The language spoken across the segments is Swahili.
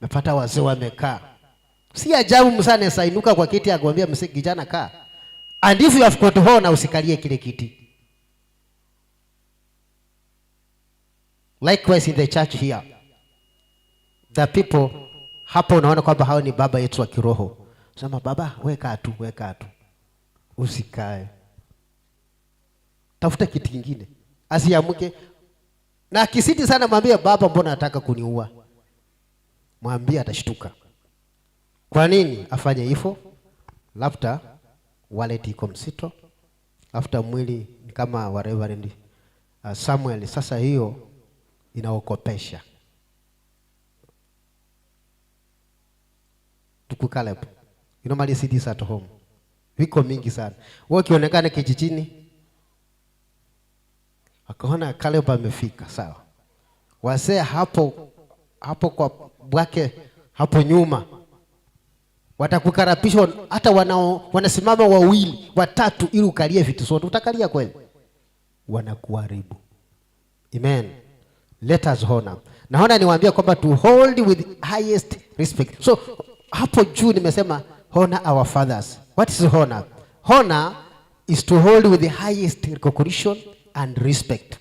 Mepata wazee wamekaa. Si ajabu msana anaweza inuka kwa kiti akwambia, "Mzee, kijana, kaa." And if you have got honor, usikalie kile kiti. Likewise in the church here. The people hapa unaona kwamba hao ni baba yetu wa kiroho. Sema, "Baba, weka tu, weka tu." Usikae. Tafuta kiti kingine. Asiamke. Na akisiti sana mwambie, "Baba, mbona nataka kuniua?" Mwambie, atashtuka. Kwa nini afanye hivyo? Labda wallet iko msito, labda mwili ni kama wa Reverend Samuel. Sasa hiyo inaokopesha. Tuku Caleb, you normally see this at home. Viko mingi sana. Wewe ukionekana kijijini, akaona Caleb amefika, sawa. Wazee hapo hapo kwa bwake hapo nyuma watakukarabisha, hata wanasimama wawili watatu ili ukalie vitu zote. Utakalia kweli? Wanakuharibu. Amen. Let us honor. Naona niwaambia kwamba to hold with highest respect. So hapo juu nimesema honor our fathers. What is honor? Honor is to hold with the highest recognition and respect.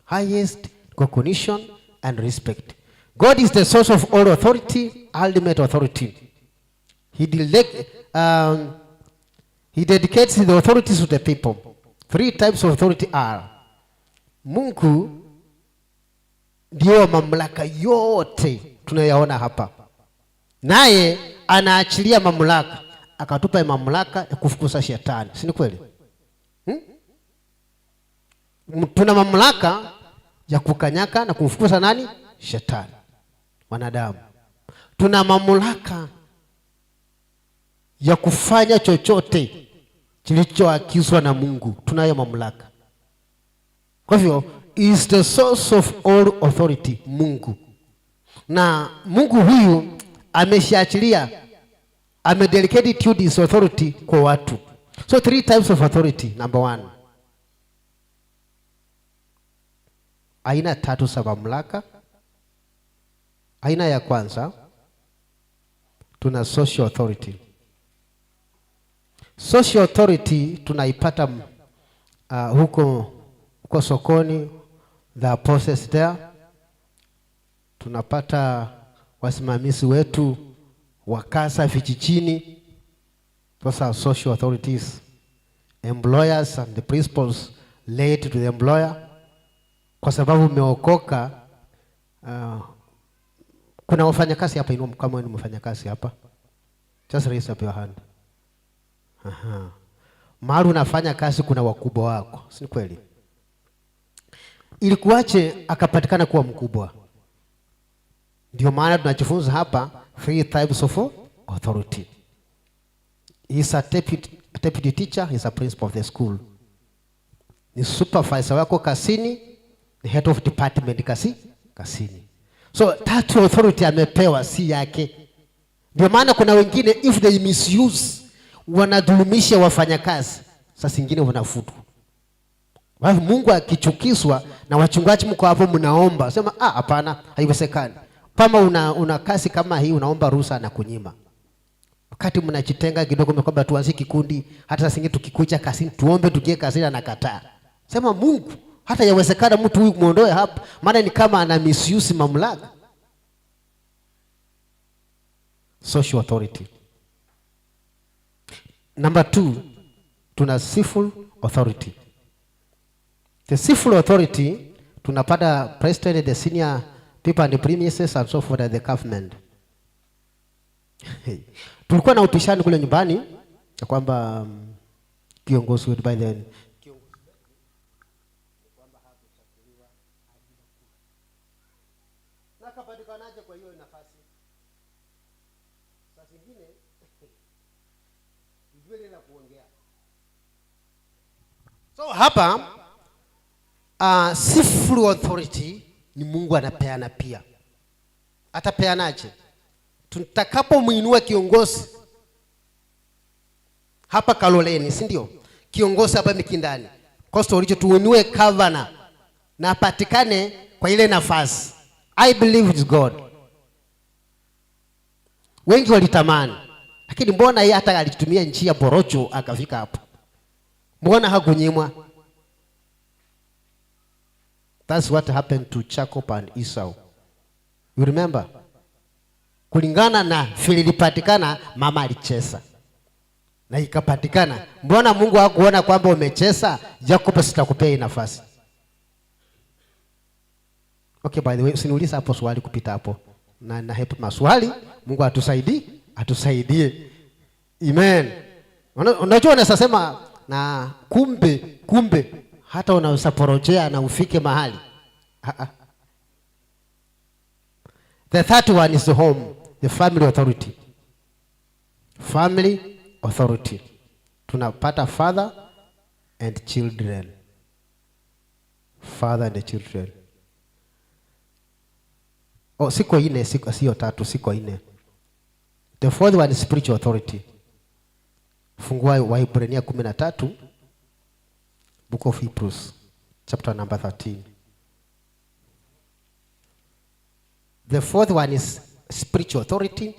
Highest recognition and respect. God is the source of all authority, ultimate authority. He dedicates the authorities to the people. Three types of authority are: Mungu ndio mamlaka yote tunayoyaona hapa, naye anaachilia mamlaka, akatupa mamlaka ya kufukuza shetani, si ni kweli? Hmm? Tuna mamlaka ya kukanyaka na kumfukuza nani? Shetani. Wanadamu tuna mamlaka ya kufanya chochote kilichoagizwa na Mungu, tunayo mamlaka. Kwa hivyo is the source of all authority, Mungu. Na Mungu huyu ameshiachilia, amedelegate to his authority kwa watu. So three types of authority. Number one, aina tatu za mamlaka. Aina ya kwanza tuna social authority. Social authority tunaipata huko huko sokoni, the apostles there. Tunapata wasimamizi wetu wa kasa vijijini, those are social authorities. Employers and the principals laid to the employer, kwa sababu umeokoka. Kuna wafanyakazi hapa, inua kama ni mfanyakazi hapa, just raise up your hand. Aha. Mahali unafanya kazi kuna wakubwa wako, si kweli? Ilikuwache akapatikana kuwa mkubwa? Ndio maana tunajifunza hapa three types of authority. He is a deputy teacher, he is a principal of the school. Ni supervisor wako kazini, ni head of department kazini. So that authority amepewa si yake. Ndio maana kuna wengine if they misuse wanadhulumisha wafanyakazi, sasa ingine wanafutwa. Mungu akichukizwa na wachungaji mko hapo mnaomba, sema ah, hapana, haiwezekani. Kama una kazi kama hii unaomba ruhusa na kunyima. Wakati mnajitenga kidogo kwamba tuanze kikundi, hata sasa ingine tukikuja kazini tuombe tukie kazini, anakataa. Sema Mungu, hata yawezekana mtu huyu muondoe hapa, maana ni kama ana misuse mamlaka. Social authority. Number 2, tuna civil authority. The civil authority tunapata president, the senior people and the premises and so forth at the government. Tulikuwa na upishani kule nyumbani ya kwamba kiongozi wetu by then na akapatikanaje kwa hiyo nafasi? Saa zingine tujue ile la kuongea. So hapa civil authority ni Mungu anapeana pia. Atapeanaje? Tutakapomuinua kiongozi hapa Kaloleni, si ndio? Kiongozi hapa Mikindani, Coastal Region, tuinue governor na apatikane kwa ile nafasi. I believe it's God. Wengi walitamani, lakini mbona yeye hata alitumia njia borocho akafika hapo? Mbona hakunyimwa? That's what happened to Jacob and Esau. You remember? Kulingana na vile ilipatikana, mama alicheza na ikapatikana. Mbona Mungu hakuona kwamba umecheza? Jacob, sitakupea hii nafasi. Okay, by the way, usiniulize hapo swali kupita hapo. Na hepa maswali, Mungu atusaidie, atusaidie. Amen. Unajua unaweza sema na kumbe hata unaweza porojea na ufike mahali. Ah, ah. The third one is the home, the family authority. Family authority. Tunapata father and children. Father and children. Oh, siko ine, siko sio tatu, siko ine. The fourth one is spiritual authority. Fungua Waebrania 13, Book of Hebrews, chapter number 13. The fourth one is spiritual authority.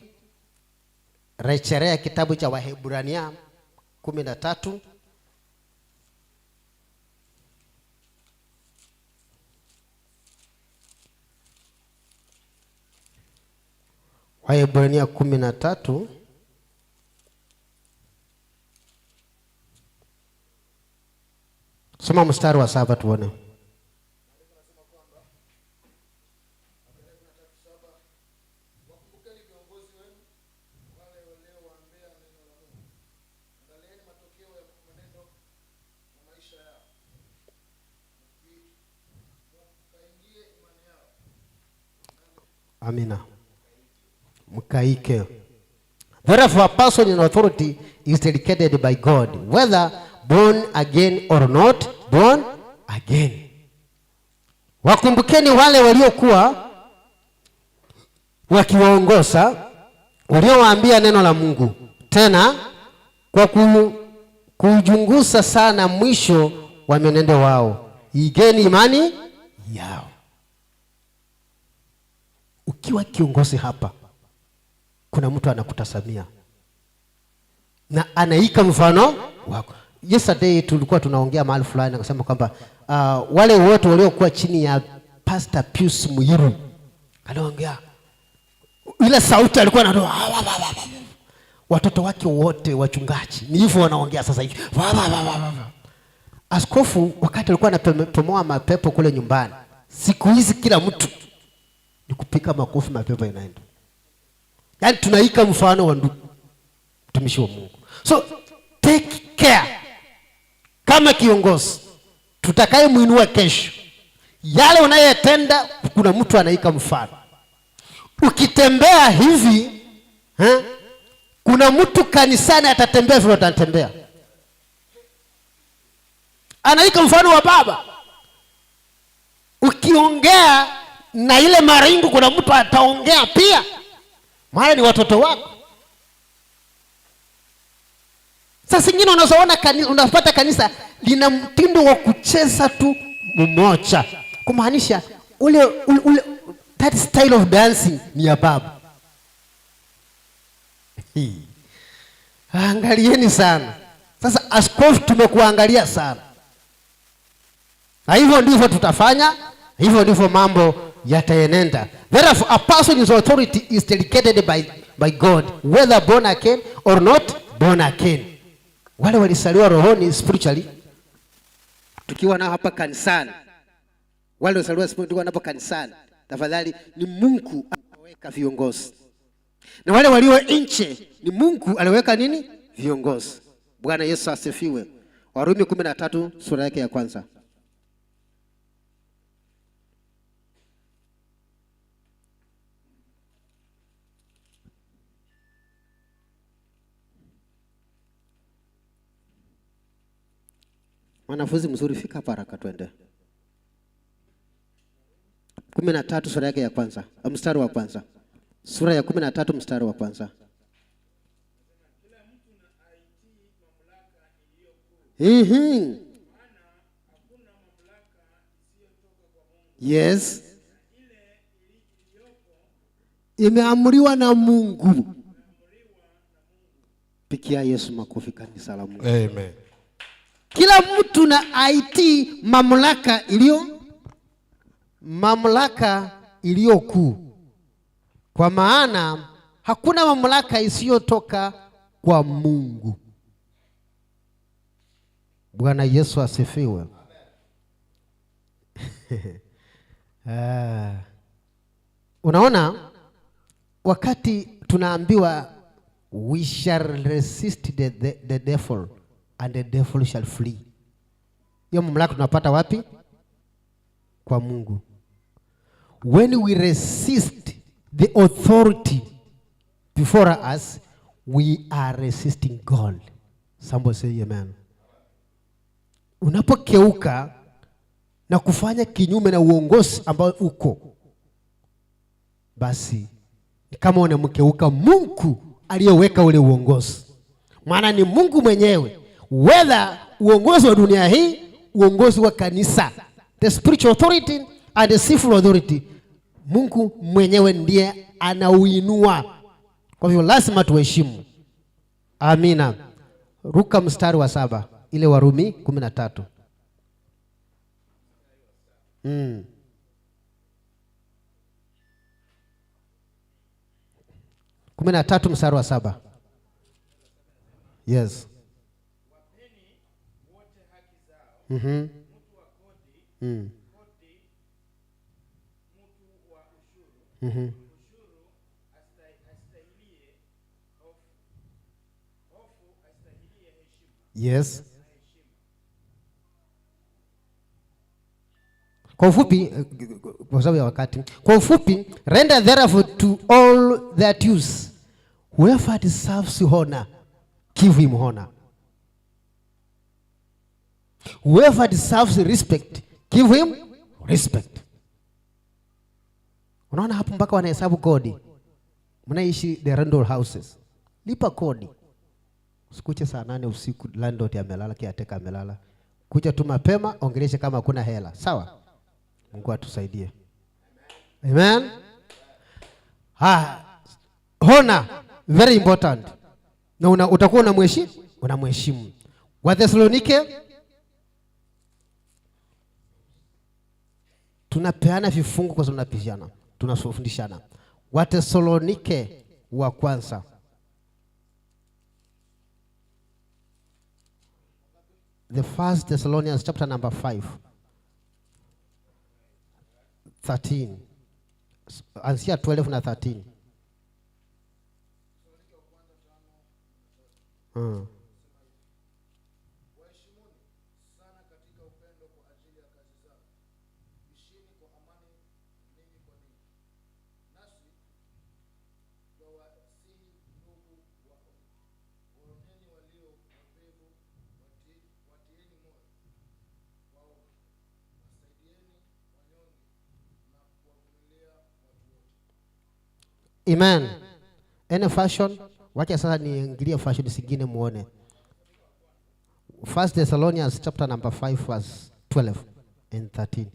Rejelea kitabu cha Waebrania 13. Waebrania 13. Soma mstari wa 7 tuone. Wakumbukeni viongozi wenu wale waliowaambia neno la Mungu. Angalieni matokeo ya mwenendo na maisha yao. Mkaingie imani yao. Amina. Mkaike. Therefore, a person in authority is delegated by God, whether born again or not born again. Wakumbukeni wale waliokuwa wakiwaongoza, waliowaambia neno la Mungu, tena kwa kuujunguza sana mwisho wa mwenendo wao, igeni imani yao. Ukiwa kiongozi hapa, kuna mtu anakutazamia na anaika mfano wako. Yesterday tulikuwa tunaongea mahali fulani, akasema kwamba wale wote waliokuwa chini ya Pastor Pius Muiru, aliongea ile sauti alikuwa anatoa, wa, wa, wa, wa, wa. Watoto wake wote wachungaji ni hivyo wanaongea sasa hivi. Wa, wa, wa, wa, wa. Askofu wakati alikuwa anapomoa mapepo kule nyumbani, siku hizi kila mtu ni kupika makofi, mapepo yanaenda. Yaani tunaika mfano wa ndugu mtumishi wa Mungu. So take care kama kiongozi tutakayemuinua kesho, yale unayotenda kuna mtu anaika mfano. Ukitembea hivi, kuna mtu kanisani atatembea vile utatembea. Anaika mfano wa baba. Ukiongea na ile maringo, kuna mtu ataongea pia, maana ni watoto wako. Sasa ingine unazoona unapata kanisa lina mtindo wa kucheza tu mmoja, kumaanisha ule that style of dancing ni ya baba. Hii. Angalieni sana. Sasa askofu tumekuangalia sana. Na hivyo ndivyo tutafanya, hivyo ndivyo mambo yataenenda. Therefore a person's authority is delegated by God, whether born again or not born again. Wale walisaliwa rohoni spiritually, tukiwa nao hapa kanisani, wale walisaliwa spiritually tukiwa nao hapa kanisani, tafadhali ni Mungu ameweka viongozi. Na wale walio nje ni Mungu aliweka nini? Viongozi. Bwana Yesu asifiwe. Warumi 13 sura yake ya kwanza. Mwanafunzi mzuri, fika hapa haraka twende. 13 sura yake ya kwanza, mstari wa kwanza. Sura ya 13 mstari wa kwanza. Yes. Imeamriwa na Mungu. Pigia Yesu makofi, kanisa la Mungu. Amen. Kila mtu na aitii mamlaka iliyo kuu, kwa maana hakuna mamlaka isiyotoka kwa Mungu. Bwana Yesu asifiwe. Ah. Unaona, wakati tunaambiwa we shall resist the devil and the devil shall flee. Hiyo mamlaka tunapata wapi? Kwa Mungu. When we resist the authority before us, we are resisting God. Somebody say amen. Unapokeuka na kufanya kinyume na uongozi ambao uko, basi ni kama unamkeuka Mungu aliyeweka ule uongozi, maana ni Mungu mwenyewe, whether uongozi wa dunia hii, uongozi wa kanisa, the spiritual authority and the civil authority, Mungu mwenyewe ndiye anauinua. Kwa hivyo lazima tuheshimu. Amina. Ruka mstari wa 7, ile Warumi 13. 13 mstari wa 7. Yes. Yes. Kwa ufupi, kwa sababu ya wakati, kwa ufupi, render therefore to all their dues. Whoever deserves honor, give him honor. Whoever deserves respect, give him respect. Unaona hapo mpaka wanahesabu kodi. Mnaishi the rental houses. Lipa kodi. Usikuche saa 8 usiku landlord amelala, caretaker amelala. Kuja tu mapema, ongeleshe kama hakuna hela. Sawa? Mungu atusaidie. Amen. Honor, very important. Na utakuwa unamheshimu. Wathesalonike tunapeana vifungu kwa sababu tunapishana, tunafundishana. Wathesalonike wa kwanza The First Thessalonians chapter number 5, 13. Anzia 12 na 13. Waheshimuni sana katika upendo kwa ajili ya kazi zao. Ishini kwa amani ninyi kwa ninyi. Nasi twawasihi ndugu, waonyeni walio wavivu, watieni moyo waoga, wasaidieni wanyonge na kuwavumilia watu wote. Amen. Any version? Wacha sasa niingilie version zingine muone. First Thessalonians chapter number 5 verse 12 and 13.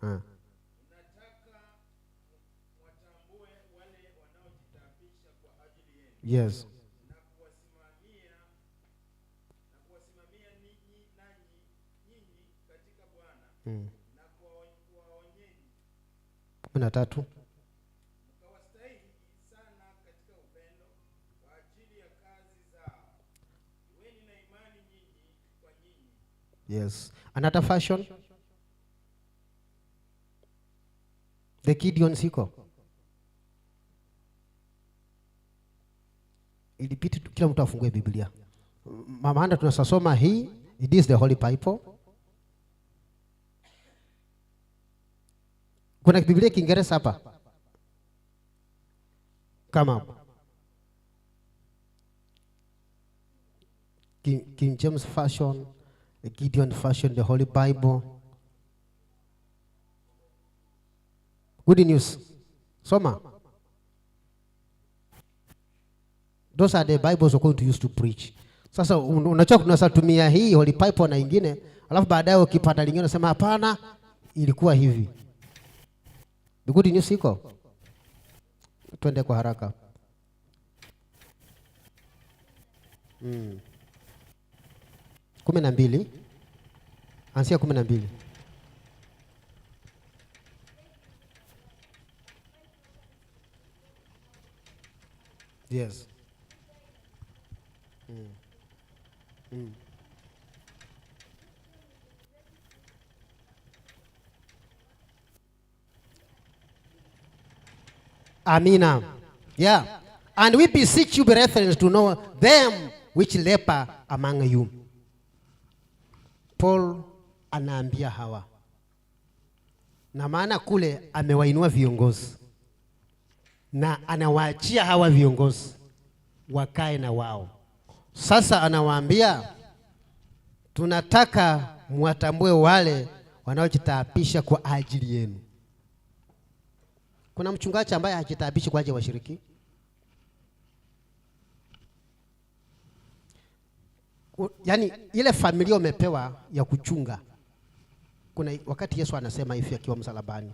Nataka watambue wale wanaojitaabisha kwa ajili yenu na kuwasimamia ninyi nanyi nyinyi katika Bwana na kuwaonyeni 13. mkawastahili sana katika upendo kwa ajili ya kazi zao. Iweni na imani nyinyi kwa nyinyi. Yes. Another version? The Gideon iko. Ilibidi kila mtu afungue Biblia. Maana tunasoma hii, it is the Holy Bible. Kuna Biblia Kiingereza hapa? Kama hapo. King James Version, the Gideon Version, the Holy Bible. Good News. Soma. Those are the Bibles we're going to use to preach. Sasa unajua tunaweza tumia hii Holy Bible na ingine, alafu baadaye ukipata lingine unasema hapana, ilikuwa hivi. The Good News iko. Twende kwa haraka. 12, anzia 12. Yes. Amina. Yeah. And we beseech you, brethren, to know them which labor among you. Paul anaambia hawa, na maana kule amewainua viongozi na anawaachia hawa viongozi wakae na wao. Sasa anawaambia tunataka muwatambue wale wanaojitaapisha kwa ajili yenu. Kuna mchungaji ambaye hajitaabishi kwa ajili ya washiriki? Yaani ile familia umepewa ya kuchunga. Kuna wakati Yesu anasema hivi akiwa msalabani,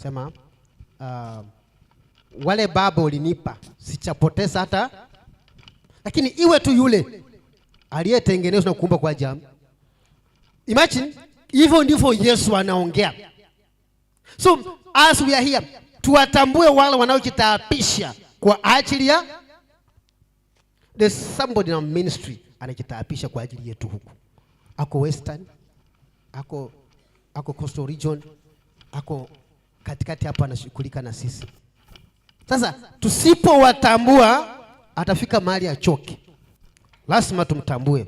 sema, wale baba ulinipa sichapoteza hata, lakini iwe tu yule aliyetengenezwa na kuumba kwa ajili. Imagine, hivyo ndivyo Yesu anaongea. So as we are here, tuwatambue wale wanaojitaapisha kwa ajili ya, there's somebody in our ministry anajitaapisha kwa ajili yetu huku. Ako Western, ako Coastal Region, ako katikati hapa anashughulika na sisi. Sasa tusipowatambua atafika mahali achoke. Lazima tumtambue.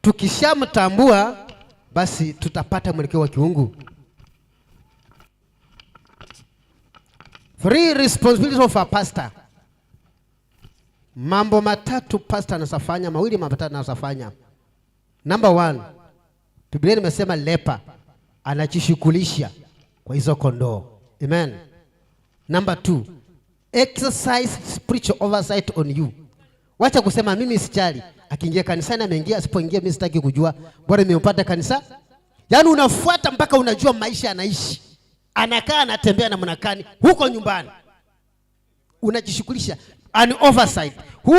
Tukishamtambua basi tutapata mwelekeo wa kiungu. 3 responsibilities of a pastor. Mambo matatu pastor anasafanya, mawili matatu anasafanya. Number 1, Biblia imesema lepa anajishughulisha kwa hizo kondoo. Amen. Number 2, exercise spiritual oversight on you. Wacha kusema mimi sijali. Akiingia kanisani ameingia, asipoingia mimi sitaki kujua. Bora nimempata kanisa. Yaani unafuata mpaka unajua maisha anaishi. Anakaa anatembea namna gani huko nyumbani. Unajishughulisha an oversight. Who